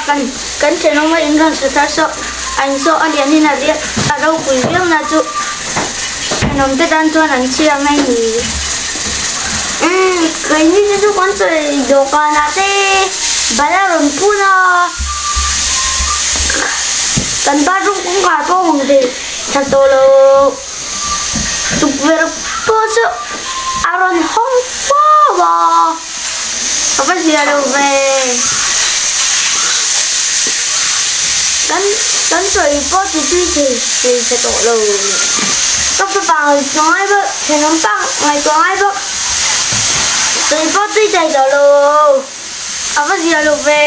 Kan kan thenawma in rawn sa thar saw a in saw a lian in a riak a ropui viau na chu thenawm te tan chuan an chhia mai ni. Umm keini te chu kan sawi dawhkan ah te bal a rawn phun a kan bathroom kawngkhar pawh hawng thei tha tawh lo tukverh pawh chu a rawn hawng fau a. Ka va zia lo ve. Kan kan sawi pawh ti tui thei thei tha tawh lo. Ka fapa ngaihtuah ngai bawk, thenawm pa ngaihtuah ngai bawk. Sawi pawh tui thei tawh lo. A va zia lo ve.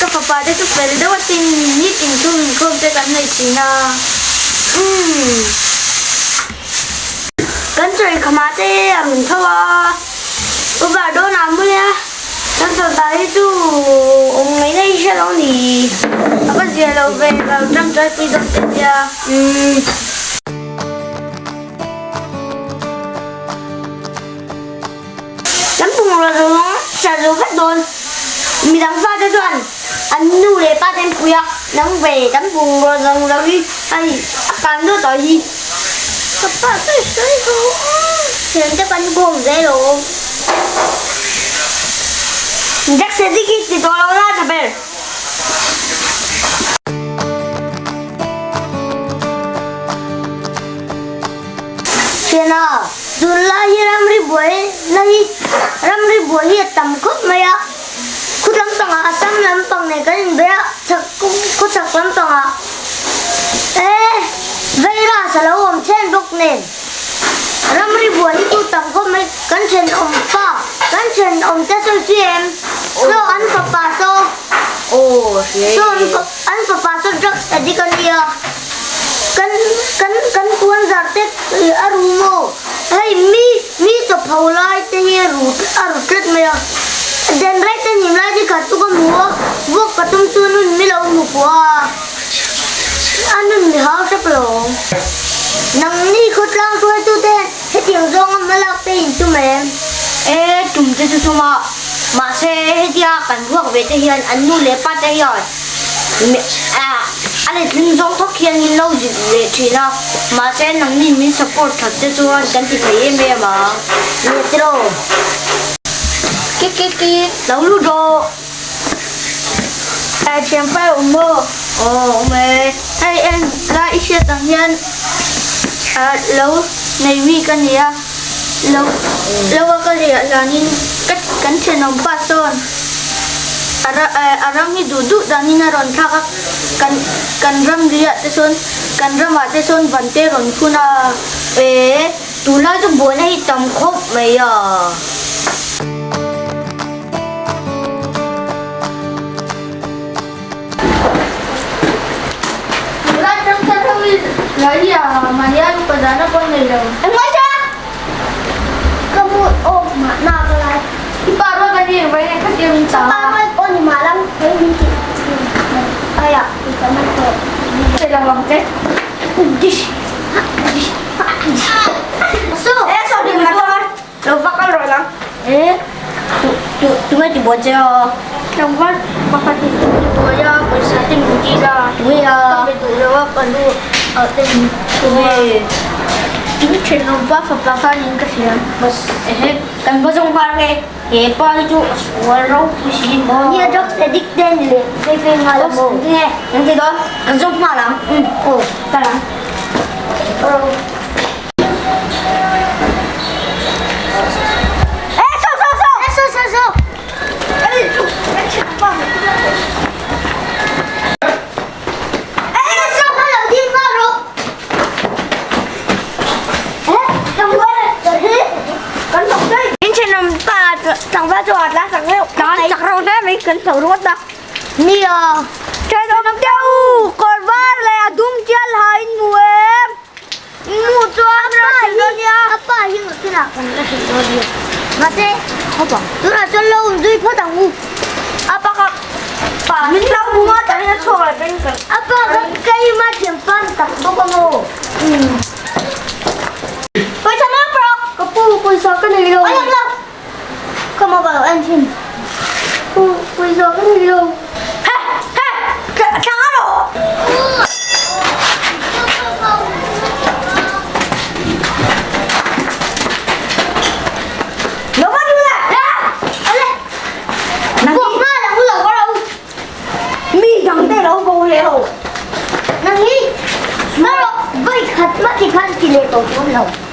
Ka fapa te chu fel deuh asin, nitin thu inkhawm te kan nei thin a. Umm. Kan chawi khamah te a rawn tho a, Uber dawnah a mui a, kan fapa hi chu awm ngaihna hi hre lo ni, a va zia lo ve, ka lo tangtai pui dawn che nia. Umm. Kan bungraw zawng hriat zo vek dawn. Midang fate chuan an nu leh pa te an pui a, nang ve kan bungraw zawng zawng hi hei a kan deuh tawh hi. Ka pa sawi sawi ho a, thian te kan bawm zel awm. Jackson hi khi ti tawh lo la tha ber. Thiana. Tunlai hi ramri buai na hi ramri buai hi a tam khawp mai a, khu lampangah Assam lampang nen kan inbe a, chhak khaw chhak lampangah e virus a lo awm then bawk nen ramri buai hi chu tam khawp mai, kan thenawm pa kan thenawm te sawi chu em saw an fapa saw saw an fapa saw drugs addict a nia. Kan kan kan puan zar te a ru maw? Hei mi mi chawpho lai te hi a ru a ru tlat mai a. Den rai te hnim lai te khat chu ka hmu a, vawk ka tum chu nun mi lo hmu pawh a, a nun mi hau hrep lo. Nangni khawtlang hruaitu te hian hetiang zawnga hmalak te in tum em? E tum te chu tum a, mahse hetia kan ruak ve te hian an nu leh pa te hian A letling zawng thawk hian min lo zilh leh thin a, mahse nangni min support that te chuan kan ti thei em em a. Metro. Ki ki ki, lo lut rawh. Eh thiam pai awm maw? Aw awm e. Hei en la i hriat ang hian lo nei mi ka ni a, lo lo a ka leh hlanin ka kan thenawm pa sawn. A ram hi duh duh danin a rawn thlak a, kan kan ram riah te sawn kan ramah te sawn van te rawn phun a. E, tunlai chu buaina hi tam khawp mai a. Tunlai changkang ho hi lai hi a mahni a luka zana pawn nei lo. Engmah sa! Ka mu awk mahna ka lai. I pa rual kan i vai nge khatia min chah a. Pa rual pawh ni mah lam hei min tih aia i ka man tawh. Hei lo ang che. Dish dish dish. So. E so ding ma chuan lo va kal rawh lang. E tu tu tu nge ti buai che a. Tlangval pakhat in ti buai a pawisa te min dil a. Tu nge a. Ka be duh lo a ka lu ah te min Tu nge. In thenawm pa fapa khan in ka hria. Bas ehe kan va zawng nghal nge he pa hi chu a sual ropui si maw. Nia drugs addict te ni leh phei phei nghal a maw. Nge kan ti dawn kan zawng nghal ang. Um aw kal ang. Eh so so so. Eh so so so. Eh chu kan thenawm pa. Eh so kha lo ding nghal rawh. In thenawm pa tlangval chu a tlan chak reuh tlan chak reuh hle mai kan chho ringawt a Nia thenawm te u kawr var leh a dum tial ha in hmu em hmu chuan ka hrilh dawn nia a pa hi ngawt tunah kan la hrilh dawn nia mahse tunah chuan lo awm zui phawt ang u a pa kha pa min lo hmu a tahin a chhuak leh peng ka a pa kha keima thianpa ni tak bawk a maw Pawisa map rawh! Ka pu pawisa ka nei lo. Alang lo! Ka mobile en thin. Pu pawisa ka nei lo. Nang hi, naro, vai khat mah ti khan ti leh tawh dawn lo.